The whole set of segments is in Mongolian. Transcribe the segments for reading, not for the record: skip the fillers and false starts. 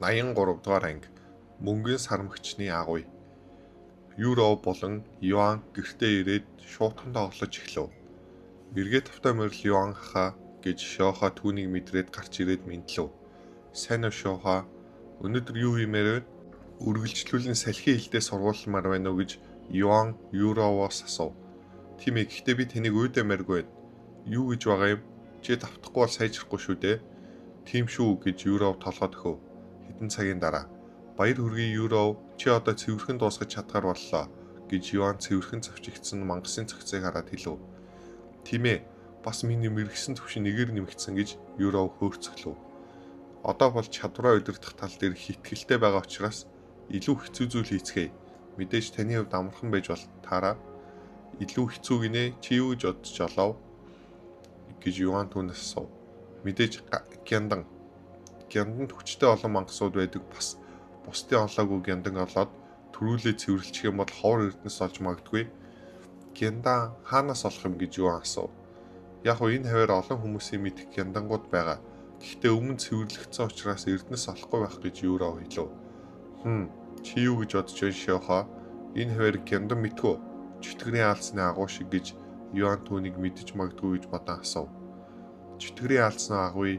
83 дугаар анги Мөнгөн сармагчны агуй. Юро болон Юан гэртээ ирээд шуутхан тоглож эхлэв. Эргээ тавтай морил Юан ахаа гэж Шоха түүнийг мэдрээд гарч ирээд мэндлэв. Сайн уу, Шоха? Өнөөдөр юу хиймээр вэ? Үргэлжлүүлэн салхи хилдэ сургуулмаар байна уу гэж Юан Юровоос асуув. Тийм ээ, гэхдээ би таныг уйдамааргүй байна. Юу гэж байгаа юм? Чи давтахгүй бол сайжрахгүй шүү дээ. Тийм шүү гэж Юров толгой дөхөв. Хэдэн цагийн дараа "Баяр хүргэе, Юров. Чи одоо цэвэрхэн дуусгаж чадахаар боллоо" гэж Юан цэвэрхэн цавчигдсан мангасын цогцыг хараад хэлэв. Тийм ээ. Бас миний мэргэсэн түвшин нэгээр нэмэгдсэн гэж Юров хөөрцөглөв. Одоо бол чадвараа удирдах тал дээр их итгэлтэй байгаа учраас илүү хэцүү зүйл хийцгээе. Мэдээж таны хувьд амархан байж бол таараа. Илүү хэцүү гинэ, чи юу гэж бодож олов гэж Юан түүнээс асуув. Мэдээж гяндан. Гянданд хүчтэй олон мангасууд байдаг, бас бусдын олоогүй гяндан олоод түрүүлээ цэвэрлчих юм бол ховор эрдэнэс олж магадгүй. Гяндан хаанаас олох юм гэж Юан асуув. Яг уу, энэ хавиар олон хүмүүсийн мэдэх гяндангууд байгаа. Гэхдээ өмнө цэвэрлэгдсэн учраас эрдэнэс олохгүй байх гэж Юро хэлв. Хм, чи юу гэж бодож байна, Шохо? Энэ хавиар гяндан мэдэх үү? Чөтгөрийн аалзны агуу шиг гэж Юан түүнийг мэдэж магадгүй гэж бодон асуув. Чөтгөрийн аалзны агуй,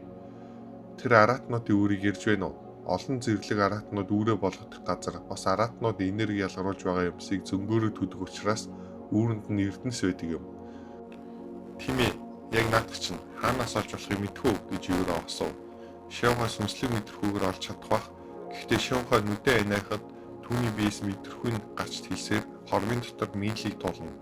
тэр араатнуудын үүрийг ярьж байна уу? Олон зэрлэг араатнууд үүрээ болгодог газар, бас араатнууд энерги ялгаруулж байгаа юмсыг зөнгөөрөө төдөг учраас үүрэнд нь эрдэнэс байдаг юм. Тийм ээ, яг наадах чинь хаанаас олж болохыг мэдэх үү гэж Юро асуув. Шавха сүнслэг мэдрэхүйгээр олж чадах бах. Гэхдээ Шавха нүдээ аниахад түүний биес мэдрэхүй нь гарч хэлсээр хормын дотор мийлийг туулна.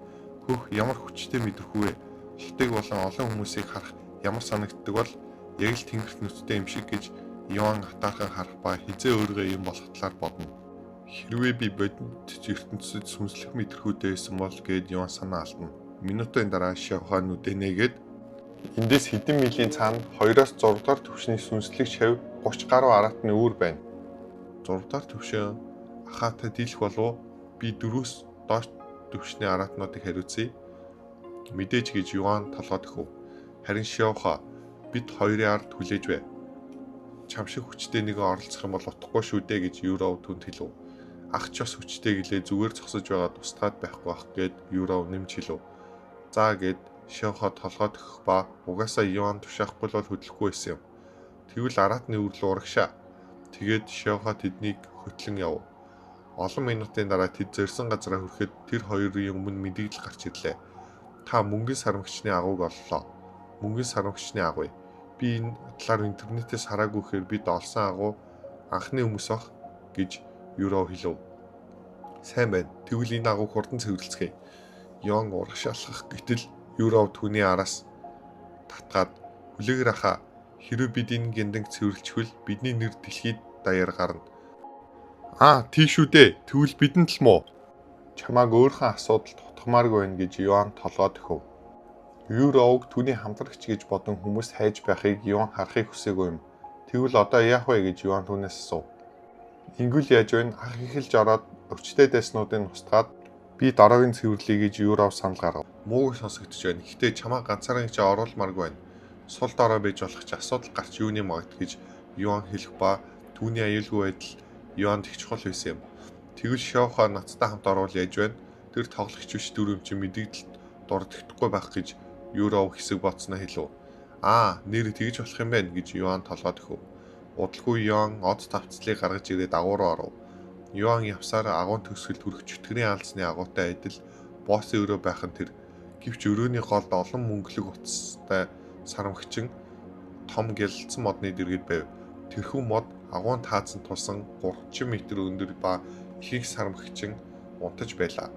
Хөөх, ямар хүчтэй мэдрэхүй вэ? Хотыг болон олон хүмүүсийг харах ямар санагддаг бол, яг л тэнгэрт нүдтэй юм шиг гэж Юан атаархан харах ба хэзээ өөрийгөө юм болох талаар бодно. Хэрвээ би бодит ертөнцөд сүнслэг мэдрэхүйтэй байсан бол гээд Юан санаа алдна. Минутын дараа Шавха нүдээ нээгээд эндээс хэдэн милийн цаана 2-оос 6 дугаар түвшний сүнслэг шавь 30 гаруй араатны үүр байна. 6 дугаар түвшин, ахаатай дийлэх болов, би 4-өөс доош түвшний араатнуудыг хариуцъя. Мэдээж гэж Юан толгой дөхөв. Харин Шиоха, бид хоёрын ард хүлээж бай. Чам шиг хүчтэй нэгэн оролцох юм бол утгагүй шүү дээ гэж Юров түүнд хэлв. Ах ч бас хүчтэй гэлээ, зүгээр зогсож байгаа тусгаад байхгүй бах гээд Юров нэмж хэлв. За гээд Шиоха толгой дөхөх ба угаасаа Юан тушаахгүй бол хөдлөхгүй байсан юм. Тэгвэл араатны үр рүү урагшаа. Тэгээд Шиоха тэднийг хөтлөн яв. Олон минутын дараа тэд зорьсон газараа хүрэхэд тэр хоёрын өмнө мэдэгдэл гарч ирлээ. Та мөнгөн сармагчны агууг оллоо. Мөнгөн сармагчны агуй. Би энэ талаар интернетээс хараагүй гэхээр бид олсон агуу анхны хүмүүс бах гэж Юро хэлв. Сайн байна. Тэгвэл энэ агууг хурдан цэвэрлэцгээе. Йон урагшаалхах гэтэл Юро түүний араас татгаад "Хүлээгэр ахаа, хэрвээ бид энэ гянданг цэвэрлэчихвэл бидний нэр дэлхийд даяар гарна. Аа, тийш үү дээ. Тэгвэл бидэнд л муу. Чамааг өөрхөн асуудалд хутгамааргүй байна" гэж Юан толгой дөхөв. Юровг түүний хамтрагч гэж бодон хүмүүс хайж байхыг Юан харахыг хүсээгүй юм. Тэгвэл одоо яах вэ гэж Юан түүнээс асуув. Ингэвэл яаж вэ? Ах эхэлж ороод өвчтэй дайснуудыг устгаад би дараагийн цэвэрлэе гэж Юров санал гаргав. Муугүй сонсогдож байна. Гэхдээ чамаа ганцаараа чи оруулмааргүй байна. Сул дорой байж болох ч асуудал гарч юуны магад гэж Юан хэлэх ба түүний аюулгүй байдал Юанд их чухал байсан юм. Тэгвэл Шоха надтай хамт орвол яаж байна? Тэр тоглогч биш дүр юм чи мэдэгдэлд дурддаггүй байх гэж Юров хэсэг бодсноо хэлв. Аа, нэр тэгж болох юм байна гэж Юан толгой дөхөв. Удалгүй Юан од тавцлыг гаргаж ирээд агуу руу оров. Юан явсаар агуун төгсгөлд хүрэх чөтгөрийн аалзны агуутай адил боссын өрөө байх нь тэр. Гэвч өрөөний голд олон мөнгөлөг утастай сармагчин том гялалзсан модны дэргэд байв. Тэрхүү мод агуун таазан тулсан 30 метр өндөр ба ихэнх сармагчин унтаж байлаа.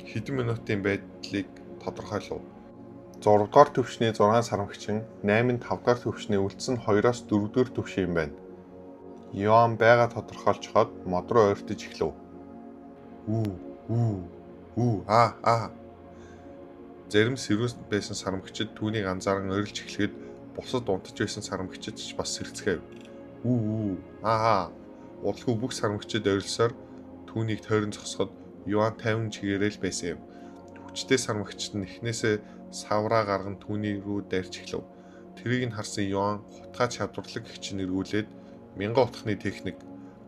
Хэдэн минутын байдлыг тодорхойлов. 6 дугаар түвшний 6 сармагчин, 8 нь 5 дугаар түвшний, үлдсэн нь 2-оос 4 дугаар түвшин юм байна. Йоан байгаа тодорхойлцоход мод руу ойртож эхлэв. Үү, үү, үү, аа, аа. Зарим сэрүүн байсан сармагчид түүнийг анзааран орилж эхлэхэд бусад унтаж байсан сармагчид ч бас сэрцгээв. Үү, үү, аа. Удалгүй бүх сармагчид орилсоор түүнийг тойрон зогсоход Юан 50 чигээрээ л байсан юм. Хүчтэй сармагчид нь эхнээсээ савраа гарган түүний рүү дайрч эхлэв. Тэрийг нь харсан Юан хутгаа чадварлаг эгч нь эргүүлээд Мянган утхны техник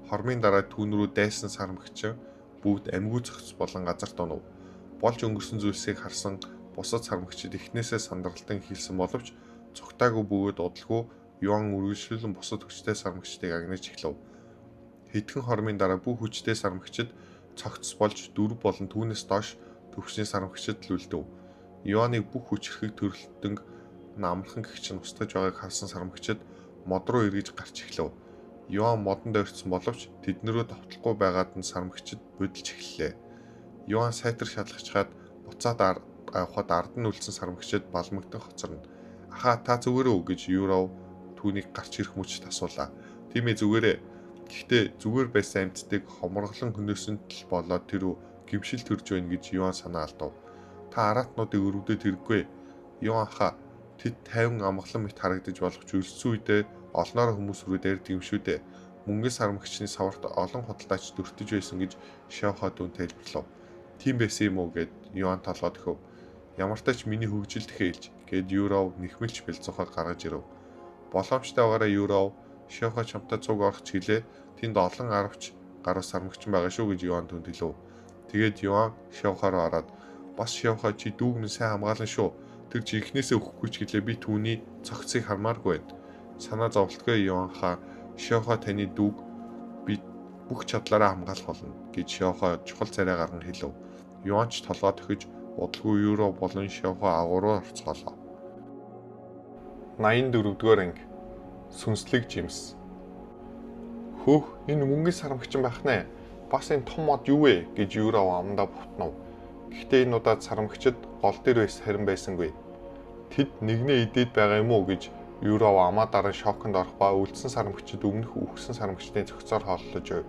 хормын дараа түүн рүү дайсан сармагчин бүгд амьгүй цогц болон газарт унав. Болж өнгөрсөн зүйлсийг харсан бусад сармагчид эхнээсээ сандралтан хэлсэн боловч цугтаагүй бөгөөд удалгүй Юан үргэлжлүүлэн бусад хүчтэй сармагчдыг агнаж эхлэв. Хэдхэн хормын дараа бүх хүчтэй сармагчид цогц болж 4 болон түүнээс доош төвшний сармагчид л үлдэв. Юаныг бүх хүчрхэг төрөлтөнг намархан гэгч нь устгаж байгааг харсан сармагчид мод руу эргэж гарч эхлэв. Юан модонд ойртсон боловч тэдэн рүү довтлохгүй байгаад нь сармагчид будилж эхэллээ. Юан сайтар шалгачхаад буцаад авахад ард нь үлдсэн сармагчид балмагдан хоцорно. "Ахаа та зүгээр үү?" гэж Юров түүнийг гарч ирэх мөчд асуулаа. "Тийм ээ, зүгээрээ. Гэхдээ зүгээр байсан амьтдыг хомроглон хөнөөсөн тал болоод тэр үү гимшил төрж байна" гэж Юан санаа алдав. "Та араатнуудыг өрөвдөд хэрэггүй. Юан ахаа, тэд 50 амгалан мэт харагдаж болох ч өлссөн үедээ олноороо хүмүүс рүү дайрдаг юм шүү дээ. Мөнгөн сармагчны саварт олон худалдаач дүртэж байсан" гэж Шаохо түүнд тайлбарлав. "Тийм байсан юм уу?" гэд Юан толгой дөхөв. "Ямартай ч миний хөгжил тэхээлж" гэд Юров нэхмэлч бэлзуухаа гаргаж ирэв. "Боломжтой байгаараа Юров, Шаохо чамтай цуг орох ч гэлээ. Тэнд олон аравч гаруй сармагчин байгаа шүү" гэж Юан түүнд хэлв. Тэгээд Юан Шаохо руу ороод "Бас Шаохо, чи дүүг минь сайн хамгаалан шүү. Тэр жинхнээсээ өгөхгүй ч гэлээ би түүний цогцыг хармааргүй байна. Санаа зовлтгүй Юан хаа, Шаохо таны дүүг би бүх чадлаараа хамгаалах болно" гэж Шаохо чухал царай гарган хэлв. Юан ч толгой дохиж удалгүй Юро болон Шаохо агуу руу орцголоо. 84-р анги. Сүнслэг жимс. "Хөөх, энэ мөнгөн сармагчин байх нэ. Бас энэ том мод юу вэ?" гэж Юро амдаа бутнав. Гэхдээ энэ удаад сармагчид гол дээр байс харин байсангүй. "Тэд нэгнээ идээд байгаа юм уу?" гэж Юро амаа дараа шоконд орох ба үлдсэн сармагчид өмнөх үхсэн сармагчдын цогцоор хооллож байв.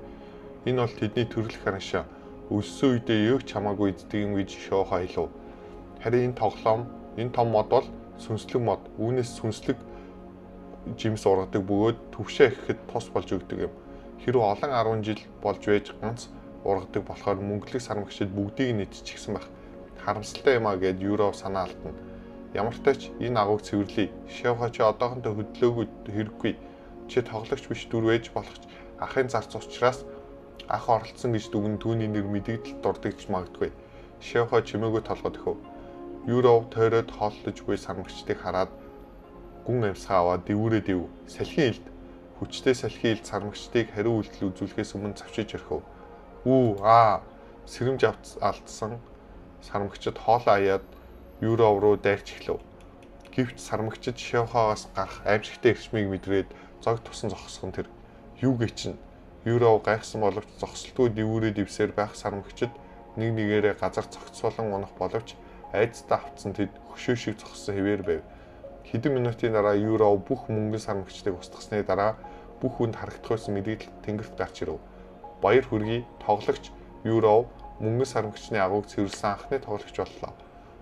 "Энэ бол тэдний төрөлх хараншаа. Өлссөн үедээ юу ч хамаагүй иддэг юм" гэж Шоохо хэлв. "Харин энэ тоглоом, энэ том мод бол сүнслэг мод. Үүнээс сүнслэг жимс ургадаг бөгөөд түвшээ ихэхэд тус болж өгдөг юм. Хэрвээ олон 10 жил болж байж ганц ургадаг болохоор мөнгөлөг сармагчид бүгдийг нь идчихсэн байх. Харамсалтай юм а" гэд Юро санаа алдна. "Ямартай ч энэ агууг цэвэрлэе. Шавха, чи одоохондоо хөдлөөгүй хэрэггүй. Чи тоглогч биш дүр байж болох ч ахын зарц учраас ах оролцсон гэж дүгэн түүний нэр мэдэгдэл дурддагч магадгүй." Шавха чимээгүй толгой дөхөв. Юров тойроод хооллож буй сармагчдыг хараад гүн амьсгаа аваад дэвүүрээ дэв. Салхин илд. Хүчтэй салхин илд сармагчдыг хариу үйлдэл үзүүлэхээс өмнө цавчиж орхив. Үү аа сэрэмж алдсан сармагчид хоолоо аяад Юров руу дайрч эхлэв. Гэвч сармагчид Шавхоогоос гарах аимшигтай эрчмийг мэдрээд зог тусан зогссон тэр юу гээчин Юров гайхсан боловч зогсолтгүй дэвүүрээ дэвсээр байх сармагчид нэг нэгээрээ газар цогцолон унах боловч айдастай автсан тэд хөшөө шиг зогссон хэвээр байв. Хэдэн минутын дараа Юров бүх мөнгөн сармагчдыг устгасны дараа бүх хүнд харагдах байсан мэдээлэл тэнгэрт гарч ирэв. Баяр хүргэе, тоглогч Юров мөнгөн сармагчны агууг цэвэрлсэн анхны тоглогч боллоо.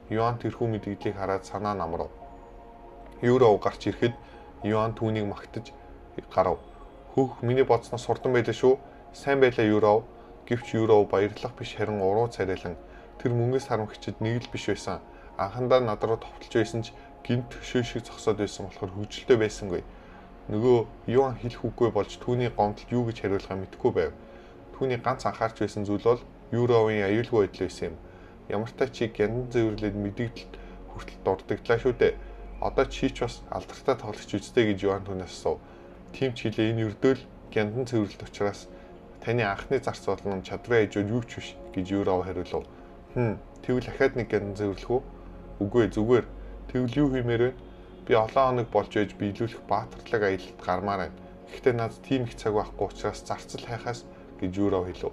Юан тэрхүү мэдээллийг хараад санаа намрав. Юров гарч ирэхэд Юан түүнийг магтаж гарав. "Хөөх, миний бодсноос хурдан байлаа шүү. Сайн байлаа, Юров." Гэвч Юров баярлах биш, харин уруу царайлан тэр мөнгөн сармагчид нэг л биш байсан. Анхандаа над руу товтолж байсан ч гинт хөшөө шиг зогсоод байсан болохоор хөгжилтэй байсангүй. Нөгөө Юан хэлэх үггүй болж түүний гомдолд юу гэж хариулахаа мэдэхгүй байв. Түүний ганц анхаарч байсан зүйл бол Юровын аюулгүй байдал байсан юм. "Ямартай чи гяндан зэвэрлээд мэдэгдэлд хүртэл дурдагдлаа шүү дээ. Одоо чи ч бас алдартай тоглогч үсттэй" гэж Юан түүнээс асуув. "Тийм ч хэлээ, энэ ердөөл гяндан цэвэрлэлт учраас таны анхны зарц болон чадрын хажууд юу ч биш" гэж Юров хариулав. "Хм, тэгвэл дахиад нэг гяндан цэвэрлэх үү?" "Үгүй ээ, зүгээр." "Тэгвэл юу хиймээр вэ?" "Би олон хоног болж байж биелүүлэх баатарлаг аялалд гармаар байна. Гэхдээ надад тийм их цаг байхгүй учраас зарцал хайхаас" гэж Юров хэлв.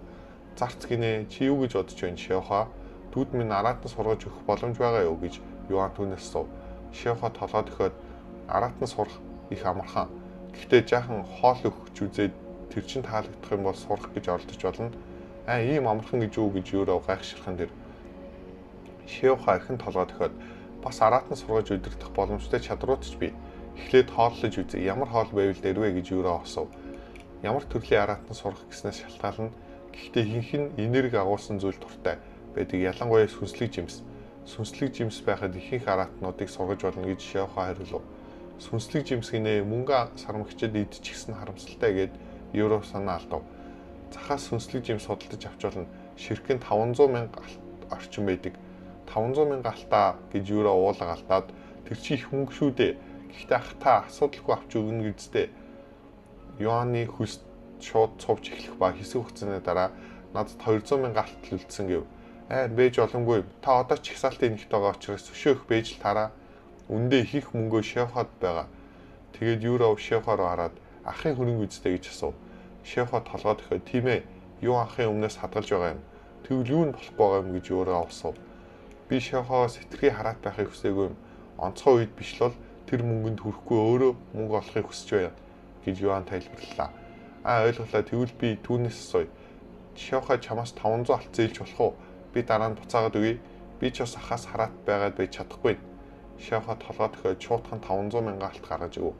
"Зарц гинэ, чи юу гэж бодож байна, Шавха? Дүүд минь араатан сургаж өгөх боломж байгаа юу?" гэж Юан түүнээс асуув. Шавха толгой дөхөөд "Араатан сурах их амархан. Гэхдээ жаахан хоол өгч үзээд тэр чин таалагдах юм бол сурах гэж оролдож болно." "Аа, ийм амархан гэж юу?" гэж Юров гайхширхан тэр. Шавха эрхэн толгой дөхөөд "Бас араатан сургаж удирдах боломжтой чадрууд ч бий. Эхлээд хооллож үзье. Ямар хоол байвал дэрвэ?" гэж Юров асуув. "Ямар төрлийн араатан сурах гэснээс шалтгаална. Гэхдээ ихэнх нь энерги агуулсан зүйл дуртай байдаг. Ялангуяа сүнслэг жимс. Сүнслэг жимс байхад ихэнх араатнуудыг сургаж болно" гэж Шавха хариулав. Сүнслэг жимс гинэ, мөнгө сармагчид идчихсэн харамсалтай гэд Юро санаа алдав. Захаас сүнслэг жимс худалдаж авч болно. Ширхэг нь 500 мянга орчим байдаг. 500 мянга алтаа гэж Юро уулга алдаад тэр чи их мөнгө шүү дээ. Гэхдээ ах та асуудалгүй авч өгнө гэжтэй. Юаны хөлс шууд цувж эхлэх ба хэсэг хугацааны дараа надад 200 мянга алт үлдсэн гэв. Аа бэж боломгүй. Та одоо ч чагсаалтын нэгт байгаа учраас өшөө их бэж л тараа. Үндэ их их мөнгөө шефад байгаа. Тэгээд Юро шефа руу хараад ахын хөрөнгө үстэй гэж асуув. Шефа толгой дохиод тийм ээ. Юу ахын өмнөөс хадгалж байгаа юм. Тэгвэл юу нь болохгүй байгаа юм гэж Юро асуув. Би шефагаас хэтэрхий хараат байхыг хүсээгүй юм. Онцгой үед биш л бол тэр мөнгөнд хүрэхгүй өөрөө мөнгө олохыг хүсэж байна гэж Юан тайлбарлалаа. Аа ойлголоо. Тэгвэл би түүнээс асууя. Шефа чамаас 500 алт зээлж болох уу? Би дараа нь буцаагаад өгье. Би ч бас ахаас хараат байгаад байж чадахгүй. Шефа толгой дохиод шуутхан 500 мянган алт гаргаж өгөв.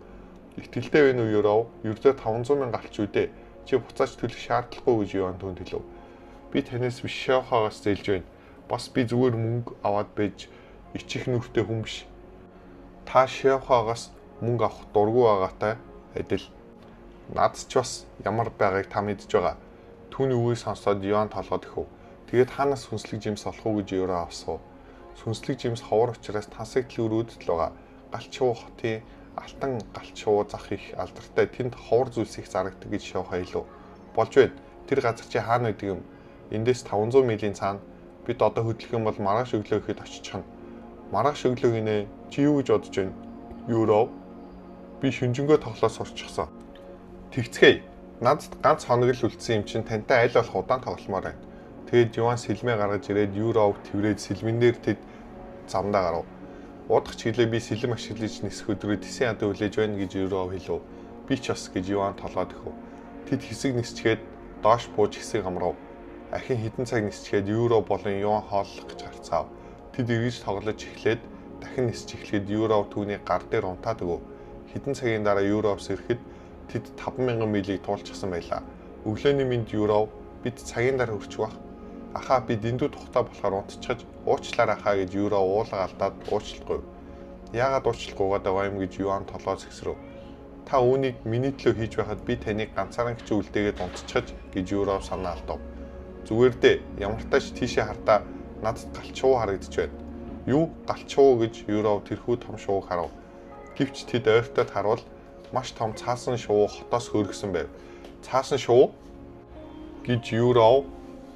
Итгэлтэй байна уу Юро? Ердөө 500 мянга алт шүү дээ. Чи буцааж төлөх шаардлагагүй гэж Юан түүнд хэлв. Би танаас биш шефагаас зээлж байна. Бас би зүгээр мөнгө аваад байж ичих нүртэй хүн биш. Та шефагаас мөнгө авах дургүй байгаатай адил. Над ч бас ямар байгааг та мэдж байгаа. Түүний үгийг сонсоод Юан толгой дохив. Тэгээд хаанаас сүнслэг жимс олох уу гэж Юро асуув. Сүнслэг жимс ховор учраас тансаг дэлгүүрүүдэд л байгаа. Галчуу хотын алтан галчуу зах их алдартай, тэнд ховор зүйлс их зарагдаг гэж шавха хэлв. Болж байна. Тэр газар чи хаана байдаг юм? Эндээс 500 милийн цаана. Бид одоо хөдлөх юм бол маргааш өглөө ихэд очихно. Маргааш өглөө гинэ. Чи юу гэж бодож байна? Юро. Би шүнжэнгөө тоглоо сурчихсан. Тэгцгээе. Надад ганц хоног л үлдсэн юм чинь тантай аль болох удаан тогломоор байна. Тэгээд Юан сэлмээ гаргаж ирээд Юров тэрврээд сэлмэн дээр тэд замдаа гарав. Удах ч гэлээ би сэлэм ашиглаж нисэх өдрөө тэсэн ядуу хүлээж байна гэж Юров хэлв. Би ч бас гэж Юан толгой дөхөв. Тэд хэсэг нисчгээд доош бууж хэсэг амрав. Ахин хэдэн цаг нисчгээд Юро болон Юан хооллох гэж гарцгаав. Тэд эргэж тоглож эхлээд дахин нисч эхлэхэд Юров түүний гар дээр унтаад өгөв. Хэдэн цагийн дараа Юровс ирэхэд тэд 5000 милийг туулчихсан байлаа. Өглөөний минь Юров бид цагийн дараа хүрчих бах. Ахаа би дэндүү тухтай болохоор унтчихаж уучлаарай ахаа гэж Юро уулга алдаад уучлахгүй. Яагаад уучлахгүйгээд байгаа юм гэж Юан толгой зэгсрэв. Та үүнийг миний төлөө хийж байхад би таныг ганцаараа хичээ үлдээгээд унтчихаж гэж Юро санаа алдав. Зүгээр дээ, ямартай ч тийшээ хардаа надад галчуу харагдаж байна. Юу галчуу гэж Юро тэрхүү том шувууг харав. Гэвч тэд ойртоод харвал маш том цаасан шувуу хотоос хөөргсөн байв. Цаасан шувуу гэж Юро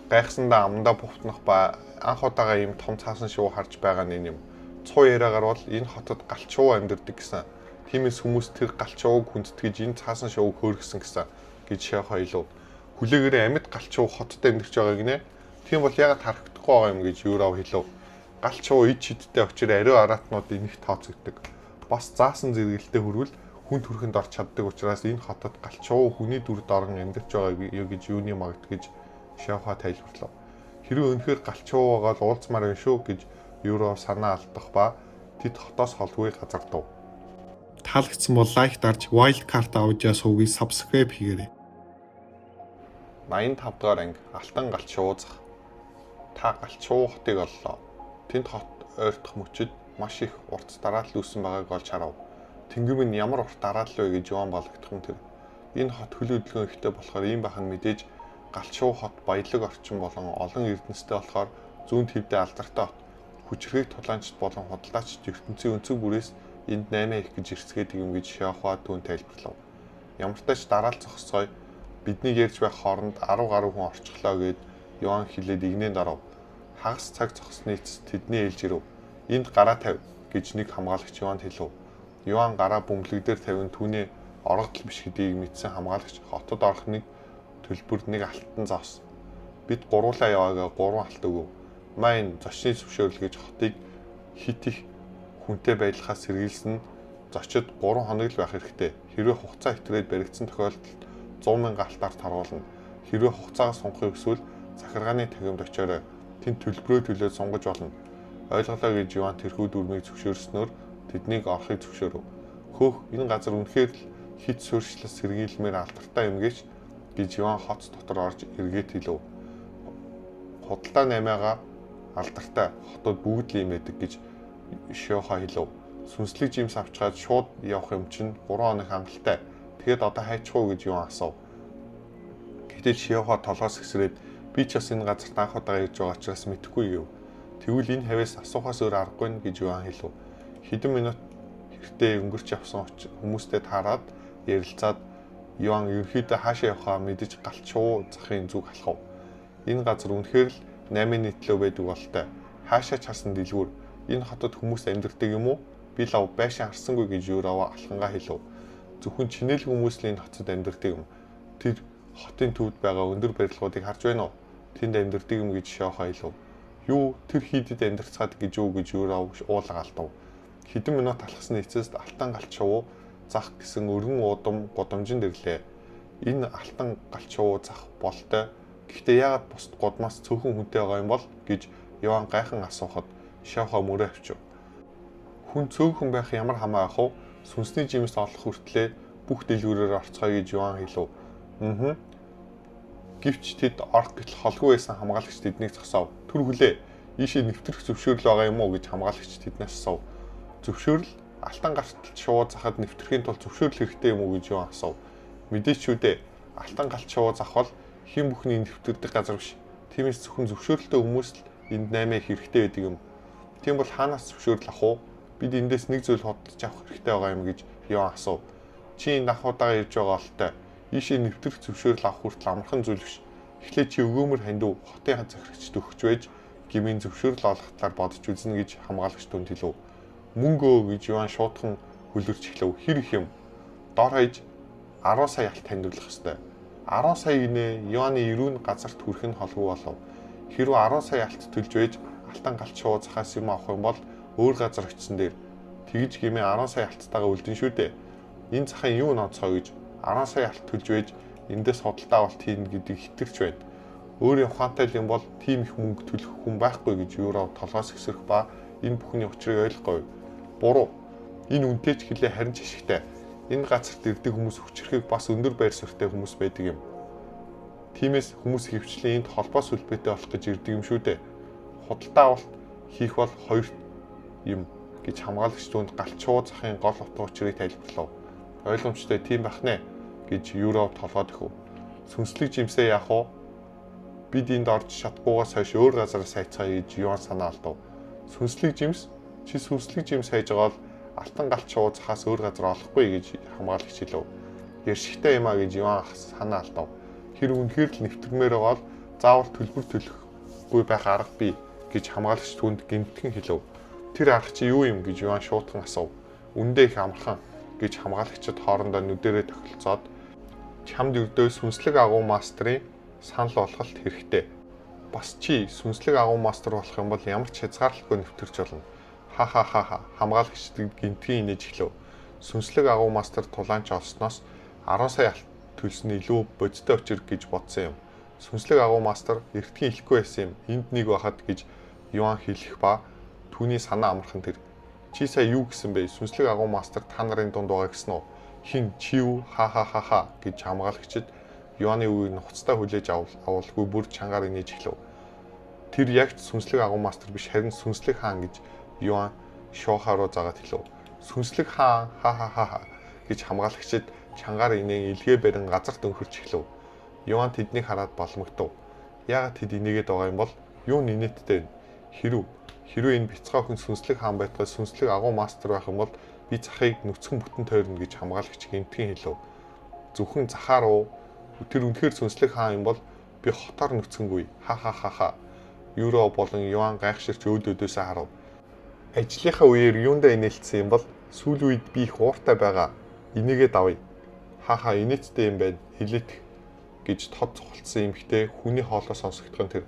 гайхсандаа амдаа бувтнах ба анх удаага ийм том цаасан шувуу харж байгаа нь юм. Цуу яриагаар бол энэ хотод галчуу амьдардаг гэсэн. Тиймээс хүмүүс тэр галчууг хүндэтгэж энэ цаасан шувууг хөөргсөн гэсэн гэж шахаа хэлв. Хүлээгээрээ амьд галчуу хотод амьдарч байгаа гинэ. Тийм бол яагаад харагдахгүй байгаа юм гэж Юров хэлв. Галчуу ид шидтэй очир ариу араатнууд энэх тооцогддог. Бас заасан зэрэгэлтэй хөрвөл хүн төрхөнд орч чаддаг учраас энэ хотод галчуу хүний дүрд орон амьдарч байгаа гэж юуны магад гэж Шавха тайлбарлав. Хэрвээ үнэхээр галчуугаа л уулзмаар юм шүү гэж Юро санаа алдах ба тэд хотоос холгүй газардав. Таалагдсан бол лайк дарж Wild Card Audio сувгийг subscribe хийгээрэй. 85 дугаар анги Алтан галчуу зах. Та галчуу хотыг оллоо. Тэнд хот ойртох мөчид маш их урт дараалал үүсэн байгааг олж харав. Тэнгэр минь ямар урт дараалал вэ гэж Юан балагдах юм тэр. Энэ хот хөл хөдөлгөөн ихтэй болохоор ийм байх нь мэдээж галчуу хот баялаг орчин болон олон эрдэнэстэй болохоор зүүн твдээ алдартай хот. Хүчирхэг тулаанчид болон худалдаачид ертөнцийн өнцөг бүрээс энд 8 их гэж ирцгээдэг юм гэж Шаохуа түүн тайлбарлав. Ямартай ч дараал зогсцгоё. Бидний ярьж байх хооронд 10 гаруй хүн орчихлоо гэд Юан хэлээд игнэнд оров. Хагас цаг зогссны эцэс тэдний ээлж ирэв. Энд гараа тавь гэж нэг хамгаалагч Юанд хэлв. Юан гараа бөмбөлөг дээр тавин түүний оргодол биш гэдгийг мэдсэн хамгаалагч хотод орох нэг төлбөрт нэг алтан зоос. Бид гуруулаа яваагаа 3 алт өгөв. Майн зочны зөвшөөрөл гэж хотыг хит их хүнтэй байдлахаас сэргийлсэн нь зочид 3 хоног л байх хэрэгтэй. Хэрвээ хугацаа хэтрээд баригдсан тохиолдолд 100 мянган алтаар торгуулна. Хэрвээ хугацаагаа сунгахыг хүсвэл захиргааны танхимд очиорой. Тэнд төлбөрөө төлөөд сунгаж болно. Ойлголоо гэж Иван тэрхүү дүрмийг зөвшөөрснөөр тэднийг орохыг зөвшөөрөв. Хөөх энэ газар үнэхээр л хит суурьшлас сэргийлмээр алдартай юм гэж Иван хот дотор орж эргээд хэлв. Худалдаа наймаага алдартай хотод бүгд л юм байдаг гэж Шоха хэлв. Сүнслэг жимс авчгаад шууд явах юм чинь 3 хоног хангалттай. Тэгэхэд одоо хайчих уу гэж Юан асуув. Гэтэл Шиохо толгоос хэсрээд би ч бас энэ газарт анх удаага ирж байгаа учраас мэдэхгүй гэв. Тэгвэл энэ хавьяас асуухаас өөр аргагүй нь гэж Юан хэлв. Хэдэн минут хэртээ өнгөрч явсан хүмүүстэй таарад ярилцаад Юан ерөнхийдөө хаашаа явахаа мэдэж галт шувуу захын зүг алхав. Энэ газар үнэхээр л 8-ны төлөө байдаг бололтой. Хаашаа ч харсан дэлгүүр. Энэ хотод хүмүүс амьдардаг юм уу? Би лав байшин харсангүй гэж Юрао алхангаа хэлв. Зөвхөн чинэл хүмүүс л энэ хотод амьдардаг юм. Тэр хотын төвд байгаа өндөр барилгуудыг харж байна уу? Тэнд амьдардаг юм гэж Шохо хэлв. Юу тэр хийдэд амьдарцгаад гэж юу гэж Юрао уулга алдав. Хэдэн минут алхасны эцэст алтан галт шувуу зах гэсэн өргөн уудам гудамжинд ирлээ. Энэ алтан галт шувуу зах болтой. Гэхдээ яагаад бусд гудмаас цөөхөн хүнтэй байгаа юм бол гэж Яван гайхан асуухад Шохо мөрөө авчив. Хүн цөөхөн байх ямар хамаа ах вэ? Сүнсний жимс олох хүртлээ бүх дэлгүүрээр орцгоё гэж Юан хэлв. Мм. Гэвч тэд орох гэтэл холгүй байсан хамгаалагч тэднийг зогсоов. Түр хүлээ. Ийшээ нэвтрэх зөвшөөрөл байгаа юм уу гэж хамгаалагч тэднээс асуув. Зөвшөөрөл алтан галт шувуу захад нэвтрэхийн тулд зөвшөөрөл хэрэгтэй юм уу гэж Юан асуув. Мэдээч шүү дээ. Алтан галт шувуу зах бол хэн бүхний нэвтэрдэг газар биш. Тиймээс зөвхөн зөвшөөрөлтэй хүмүүс л энд 8 хэрэгтэй байдаг юм. Тийм бол хаанаас зөвшөөрөл авах вэ? Бид эндээс нэг зүйл худалдаж авах хэрэгтэй байгаа юм гэж Юан асуув. Чи энд анх удаага ирж байгаа олтой. Ийшээ нэвтрэх зөвшөөрөл авах хүртэл амархан зүйл биш. Эхлээд чи өгөөмөр хандив хотын захирагчд өгч байж гмийн зөвшөөрөл олох талаар бодож үзнэ гэж хамгаалагч түнд хэлв. Мөнгөө гэж Юан шуудхан хөлөрч эхлэв. Хэр их юм? Дор хаяж 10 сая алт хандивлах ёстой. 10 сая гинэ Юаны эрүүн газарт хүрэх нь холгүй болов. Хэрвээ 10 сая алт төлж байж алтан галт шувуу захаас юм авах юм бол өөр газар очисон дээр тэгж гэмээ 10 сая алттайгаа үлдэн шүү дээ. Энэ захын юу ноцгоо гэж 10 сая алт төлж байж эндээс худалдаа авалт хийнэ гэдэг хитэрч байна. Өөрийн ухаантай юм бол тийм их мөнгө төлөх хүн байхгүй гэж Юро толгоос хэсрэх ба энэ бүхний учрыг ойлгохгүй. Буруу. Энэ үнэтэй ч гэлээ харин ч ашигтай. Энэ газарт ирдэг хүмүүс хүчрэхийг бас өндөр байр суурьтай хүмүүс байдаг юм. Тиймээс хүмүүс хөвчлэн энд холбоос сүлбээтэй болох гэж ирдэг юм шүү дээ. Худалдаа авалт хийх бол хоёр юм гэж хамгаалагч түүнд галт шувуу захын гол утга учирыг тайлбарлав. Ойлгомжтой тийм байх нэ гэж Юро толгой дөхөв. Сүнслэг жимсээ яах вэ? Бид энд орж чадахгүйгээс хойш өөр газар сайцгаая гэж Юан санаа алдав. Сүнслэг жимс? Чи сүнслэг жимс хайж байгаа бол алтан галт шувуу захаас өөр газар олохгүй гэж хамгаалагч хэлв. Ярьшигтай юм а гэж Юан санаа алдав. Тэр үнэхээр л нэвтрмээр байгаа бол заавал төлбөр төлөхгүй байх арга бий гэж хамгаалагч түүнд гэмтгэн хэлв. Тэр арга чи юу юм гэж Юан шуутхан асуув. Үндэ их амархан гэж хамгаалагчид хоорондоо нүдэрээ тохиролцоод чамд ердөө сүнслэг агуу мастрын санал болголт хэрэгтэй. Бас чи сүнслэг агуу мастер болох юм бол ямар ч хязгаарлалтгүй нэвтэрч болно. Ха ха ха ха хамгаалагчид гинтгийн инээж эхлэв. Сүнслэг агуу мастер тулаанч олсноос 10 сая алт төлсөн илүү бодиттой учир гэж бодсон юм. Сүнслэг агуу мастер эртгийн хэлэхгүй байсан юм. Энд нэг байхад гэж Юан хэлэх ба түүний санаа амархан тэр. Чи сая юу гэсэн бэ? Сүнслэг агуу мастер та нарын дунд байгаа гэсэн үү? Хин чи юу? Ха ха ха ха гэж хамгаалагчид Юаны үгийг нухацтай хүлээж авалгүй бүр чангаар инээж эхлэв. Тэр яг ч сүнслэг агуу мастер биш харин сүнслэг хаан гэж Юан шоохаа руу заагаад хэлв. Сүнслэг хаан ха ха ха ха гэж хамгаалагчид чангаар инээн илгээ барин газарт өнхөрч эхлэв. Юан тэднийг хараад боломгдов. Яагаад тэд инээгээд байгаа юм бол юу нинэттэй вэ? Хэрвээ энэ бяцхан охин сүнслэг хаан байтугай сүнслэг агуу мастер байх юм бол би захыг нүцгэн бүтэн тойрно гэж хамгаалагч гэмтгэн хэлв. Зөвхөн захаар уу? Тэр үнэхээр сүнслэг хаан юм бол би хотоор нүцгэнгүй. Ха ха ха ха. Юро болон Юан гайхширч өөд өөдөөсөө харав. Ажлынхаа үеэр юундаа инээлтсэн юм бол сүүлийн үед би их ууртай байгаа. Энийгээ давъя. Ха ха инээдтэй юм байна. Хилэт гэж тод цухалдсан эмэгтэй хүний хоолой сонсогдох нь тэр.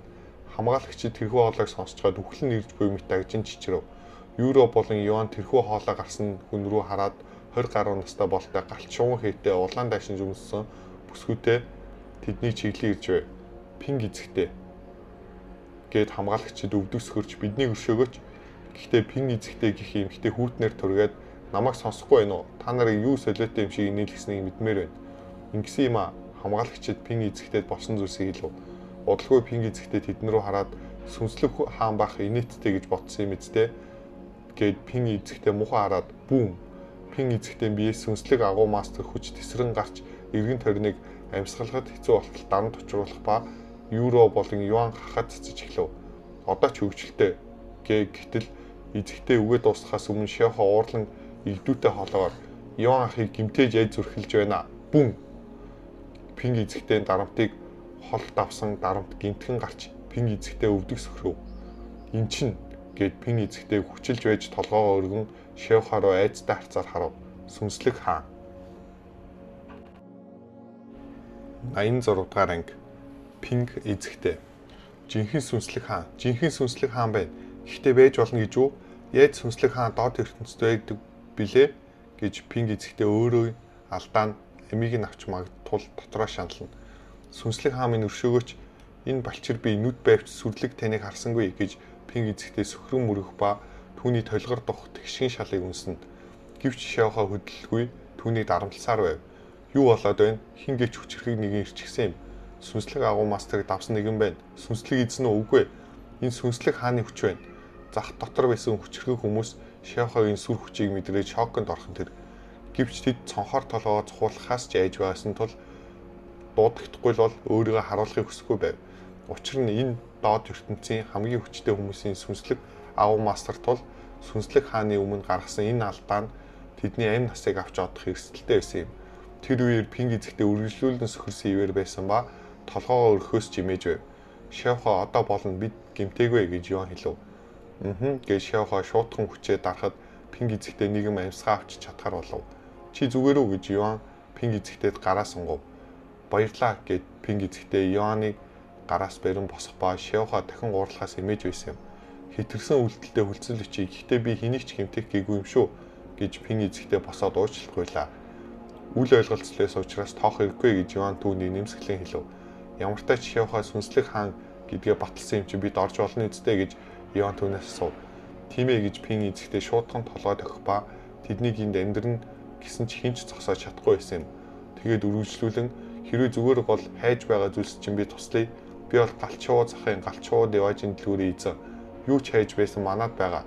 Хамгаалагчид тэрхүү хоолойг сонсцоход үхлэн ирж буй мэт агжин чичрэв. Юро болон Юан тэрхүү хоолой гарсан хүн рүү хараад 20 гаруй настай болтой галт шувуу хийтэй улаан дайшин өмссөн бүсгүйтэй тэдний чиглэн ирж байв. Пинг эзэгтэй гээд хамгаалагчид өвдөг сөхөрч биднийг өршөөгөөч. Гэхдээ пинг эзэгтэй гэх эмэгтэй хүүтнэр түргээд намайг сонсохгүй байна уу? Та нарыг юу солиотой юм шиг инээлгэснийг мэдмээр байна. Ингэсэн юм а хамгаалагчид пинг эзэгтэйд болсон зүйлсийг хэлв. Удалгүй пинг эзэгтэй тэдэн рүү хараад сүнслэг хаан байх инээдтэй гэж бодсон юм эцтэй Гээд Пин эзэгтэй муухай хараад бүүм. Пин эзэгтэй биеэс сүнслэг агуу мастер хүч тэсрэн гарч эргэн тойрныг амьсгалахад хэцүү болтол дарамт учруулах ба Юро болон Юан хахад цэцэж эхлэв. Одоо ч хөгжилтэй гэтэл эзэгтэй үгээ дуусгахаас өмнө Шэхо уурлан игдүүтэй хоолоогоор Юан ахыг гимтээж яй зүрхэлж байна. Бүүм. Пинг эзэгтэй дарамтыг хол давсан дарамт гинтхэн гарч Пинг эзэгтэй өвдөг сөхрөв. Эн чин гэд Пин эзэгтэй хүчилж байж толгоогоо өргөн Шэхо руу айцтай харцаар харав. Сүнслэг хаан. 86 дугаар анги. Пинг эзэгтэй. Жинхэнэ сүнслэг хаан. Жинхэнэ сүнслэг хаан байна. Гэхдээ байж болно гэж үү? Яаж сүнслэг хаан доод ертөнцид байдаг билээ гэж Пинг эзэгтэй өөрөө алдаа нь амийг нь авч магад тул дотроо шанална. Сүнслэг хаан минь өршөөгөөч, энэ балчир би нүд байвч сүрлэг таныг харсангүй гэж Пинг эзэгтэй сөхрөн мөрөх ба түүний толгор дух тэгшгийн шалыг үнснэ. Гэвч Шэхо хөдөлгүй түүнийг дарамтласаар байв. Юу болоод байна? Хин гэч хүчрхэг нэгэн ирчихсэн юм. Сүнслэг агуу мастерыг давсан нэгэн байна. Сүнслэг эзэн үү? Үгүй. Энэ сүнслэг хааны хүч байна. Зах дотор байсан хүчрхэг хүмүүс Шэхогийн сүр хүчийг мэдрээд шоконд орхон тэр. Гэвч тэд цонхоор толгоогоо цухуулахаас ч айж байсан тул дуудахдаггүй л бол өөрийгөө харуулахыг хүсэхгүй байв. Учир нь энэ доод ертөнцийн хамгийн хүчтэй хүмүүсийн сүнслэг агуу мастер тул сүнслэг хааны өмнө гаргасан энэ алдаа нь тэдний амь насыг авч одох эрсдэлтэй байсан юм. Тэр үеэр Пинг эзэгтэй үргэлжлүүлэн сөхөрсөн ивэр байсан ба толгоогоо өргөхөөс чимээж байв. Шэхо одоо болно, бид гэмтээгүй гэж Юан хэлв. Мхм гэж Шэхо шуутхан хүчээ дарахад Пинг эзэгтэй нэгэн амьсгаа авч чадхаар болов. Чи зүгээр үү гэж Юан Пинг эзэгтэйд гараа сунгав. Баярлаа гэд Пинг эзэгтэй Юаныг гараас барин босох ба Шэхо дахин уурлахаас эмээж байсан юм. Хэтэрсэн үйлдэлтэй хүлцэл өчий. Гэхдээ би хэнийг ч гэмтэх гээгүй юм шүү гэж Пинг эзэгтэй босоод уучлалт гуйлаа. Үл ойлголцлоос учраас тоох хэрэггүй гэж Юан түүнийг нэмсэглэн хэлв. Ямартай ч Шэхо сүнслэг хаан гэдгээ баталсан юм чи бид орж болно үсттэй гэж Юан түүнээс асуув. Тийм ээ гэж Пин эзэгтэй шуудхан толгой тохих ба тэднийг энд амьдрна гэсэн ч хэн ч зогсоож чадахгүй байсан юм. Тэгээд үргэлжлүүлэн хэрвээ зүгээр бол хайж байгаа зүйлс чинь би туслая. Би бол галчуу захын галчуу деважин дэлгүүрийн эзэн. Юу ч хайж байсан манад байгаа.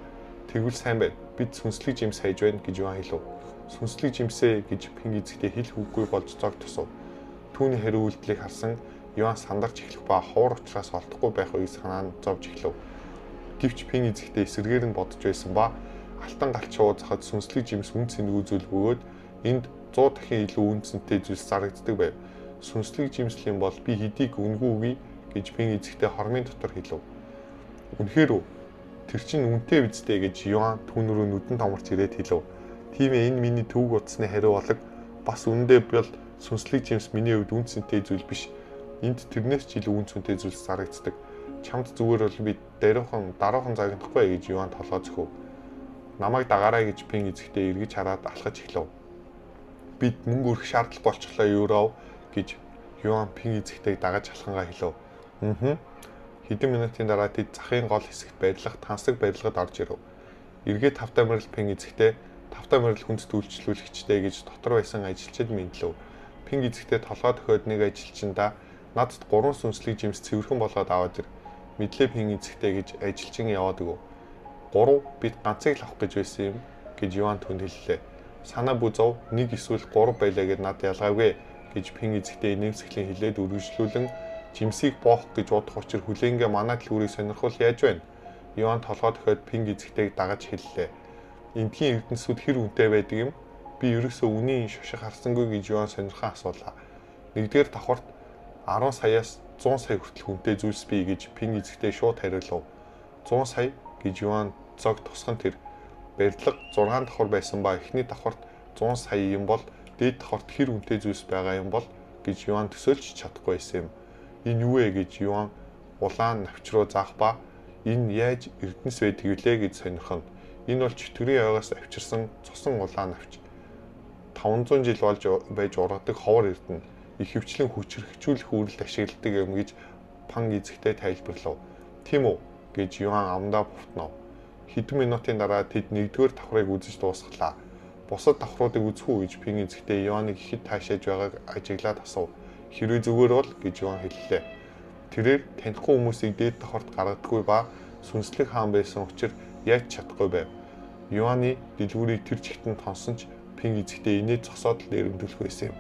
Тэгвэл сайн байна. Бид сүнслэг жимс хайж байна гэж Юан хэлв. Сүнслэг жимсээ гэж Пинг эзэгтэй хэл үггүй болж зог тусав. Түүний хариу үйлдэлийг харсан Юан сандарч эхлэх ба ховор учраас олдохгүй байх үеийг санаа нь зовж эхлэв. Гэвч Пин эзэгтэй эсрэгээр нь бодож байсан ба алтан галчуу захад сүнслэг жимс үн цэнгүй зүйл бөгөөд энд 100 дахин илүү үн цэнтэй зүйлс зарагддаг байв. Сүнслэг жимслийн бол би хэдийг үнгүй үгүй гэж Пин эзэгтэй хормын дотор хэлв. Үнэхээр үү? Тэр чинь үнэтэй биз дээ гэж Юан түүн рүү нүдэн томорч ирээд хэлв. Тийм ээ, энэ миний төвөг утасны хариу болог бас үнэндээ бол сүнслэг жимс миний хувьд үн цэнтэй зүйл биш. Энд тэрнээс ч илүү үн цэнтэй зүйлс зарагддаг. Чамд зүгээр бол би даруухан даруухан загнахгүй гэж Юан толгой зөхөв. Намайг дагаарай гэж Пин эзэгтэй эргэж хараад алхаж эхлэв. Бид мөнгө өрөх шаардлага болчихлоо юурав гэж Юан Пин эзэгтэйг дагаж алхангаа хэлв. Мм. Хэдэн минутын дараа тэд захын гол хэсэгт барилга тансаг барилгад орж ирэв. Эргээд тавтай морил Пин эзэгтэй тавтай морил хүндэт үйлчлүүлэгчтэй гэж дотор байсан ажилчид мэндлэв. Пин эзэгтэй толгой дохиод нэг ажилчиндаа надад 3 сүнслэг жимс цэвэрхэн болгоод аваад ир. Мэдлээ Пин эзэгтэй гэж ажилчин яваад өгөв. 3 бид ганцыг л авах гэж байсан юм гэж Юан түнд хэллээ. Санаа бүү зов, нэг эсвэл 3 байлаа гэд над ялгаагүй гэж Пин эзэгтэй нэмсэглэн хэлээд үргэлжлүүлэн жимсийг боох гэж удах учир хүлээнгээ манай дэлгүүрийг сонирхвол яаж байна? Юан толгой дохиод Пинг эзэгтэйг дагаж хэллээ. Эндхийн эрдэнэсүүд хэр үнэтэй байдаг юм? Би ерөөсөө үнийн шошиг харсангүй гэж Юан сонирхон асуулаа. Нэгдүгээр давхарт 10 саяас 100 сая хүртэл үнэтэй зүйлс бий гэж Пинг эзэгтэй шууд хариулав. 100 сая гэж Юан зог тусхан тэр. Барилга 6 давхар байсан ба эхний давхарт 100 сая юм бол дээд давхарт хэр үнэтэй зүйлс байгаа юм бол гэж Юан төсөөлж чадахгүй байсан юм. Энэ юу вэ гэж Юан улаан навч руу заах ба энэ яаж эрдэнэс байдаг вүлээ гэж сонирхоно. Энэ бол чөтгөрийн ойгоос авчирсан цусан улаан навч. 500 жил болж байж ургадаг ховор эрдэнэ. Их хвчлэн хүчрхжүүлэх үүрэлд ашигладаг юм гэж Пан эзэгтэй тайлбарлав. Тийм үү гэж Юан амдаа буфтнав. Хэдэн минутын дараа тэд нэгдүгээр давхрыг үзэж дуусгалаа. Бусад давхруудыг үзэх үү гэж Пин эзэгтэй Юаныг ихэд таашааж байгааг ажиглаад асуув. Хэрвээ зүгээр бол гэж Юан хэллээ. Тэрээр танихгүй хүмүүсийг дээд давхарт гаргадаггүй ба сүнслэг хаан байсан учраас яаж чадахгүй байв. Юаны дэлгүүрийг тэр чигтэн тонсон ч Пинг эзэгтэй инээ зогсоод л эрэмбэлэх байсан юм.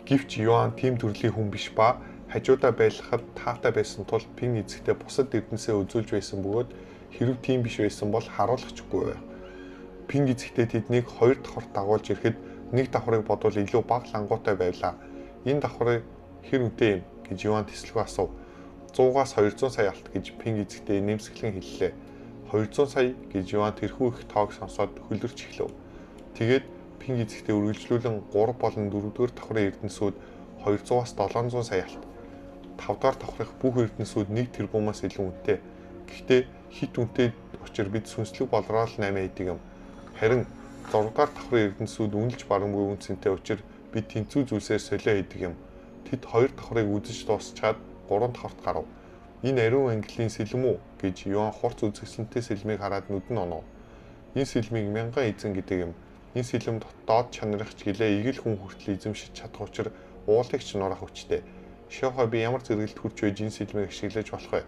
Гэвч Юан тийм төрлийн хүн биш ба хажуудаа байлгахад таатай байсан тул Пинг эзэгтэй бусад эрдэнэсээ үзүүлж байсан бөгөөд хэрэв тийм биш байсан бол харуулах ч үгүй байв. Пинг эзэгтэй тэднийг хоёр давхарт дагуулж ирэхэд нэг давхрыг бодвол илүү бага лангуутай байлаа. Энэ давхрыг хэр үнэтэй юм гэж Юан тэсэлгүй асуув. 100-аас 200 сая алт гэж Пинг эзэгтэй нэмсэглэн хэллээ. 200 сая гэж Юан тэрхүү их тоог сонсоод хөлөрч эхлэв. Тэгээд Пинг эзэгтэй үргэлжлүүлэн 3 болон 4-р давхрын эрдэнэсүүд 200-аас 700 сая алт. 5-р давхрынх бүх эрдэнэсүүд 1 тэрбумаас илүү үнэтэй. Гэхдээ хэт үнэтэй учир бид сүнслэг болроо л 8 хийдэг юм. Харин 6-р давхрын эрдэнэсүүд үнэлж барамгүй үнэ цэнтэй учир бид тэнцүү зүйлсээр солио хийдэг юм. Тэд 2 давхрыг үзэж дуусчаад 3 давхарт гарав. Энэ ариун ангиллын сэлэм үү гэж Юан хурц үзэсгэлэнтэй сэлмийг хараад нүд нь онов. Энэ сэлмийг мянган эзэн гэдэг юм. Энэ сэлэм доод чанарах ч гэлээ игэл хүн хүртэл эзэмшиж чадах учир уулыг ч нураах хүчтэй. Шохо би ямар зэрэгэлд хүрч байж энэ сэлмийг ашиглаж болох вэ?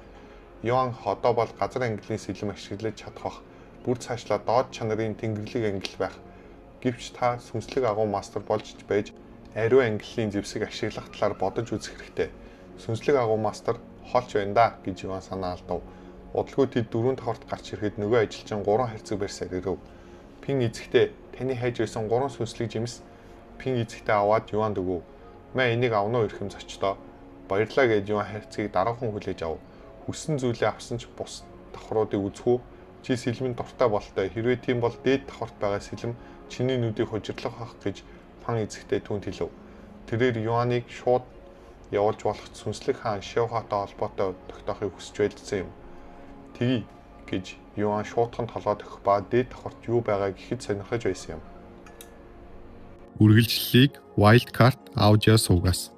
Юан одоо бол газар ангиллын сэлэм ашиглаж чадах бах. Бүр цаашлаа доод чанарын тэнгэрлэг ангил байх. Гэвч та сүнслэг агуу мастер болж байж ариун ангиллын зэвсэг ашиглах талаар бодож үзэх хэрэгтэй. Сүнслэг агуу мастер холч байна да гэж Иван санаа алдав. Удалгүй тэд дөрвөн давхарт гарч ирэхэд нөгөө ажилчин 3 хайрцаг барьсаар ирэв. Пин эзэгтэй таны хайж байсан 3 сүнслэг жимс Пин эзэгтэй аваад Юанд өгөв. Мэ энийг авна уу ирэхэм зочдоо. Баярлаа гэж Юан хайрцгийг дараахан хүлээж ав. Хүссэн зүйлээ авсан ч бус давхруудыг үзэх үү? Чи сэлмэн дуртай болтой. Хэрвээ тийм бол дээд давхарт байгаа сэлэм чиний нүдийг хужирлах ах гэж Пан эзэгтэй түүнд хэлв. Тэрээр Юаныг шууд явуулж болох сүнслэг хаан Шэвхатай холбоотой тогтоохыг хүсэж байлдсан юм. Тэгье гэж Юан шуутхан толгой дохих ба дээд давхарт юу байгааг ихэд сонирхож байсан юм. Үргэлжлэлийг Wildcard Audio сувгаас.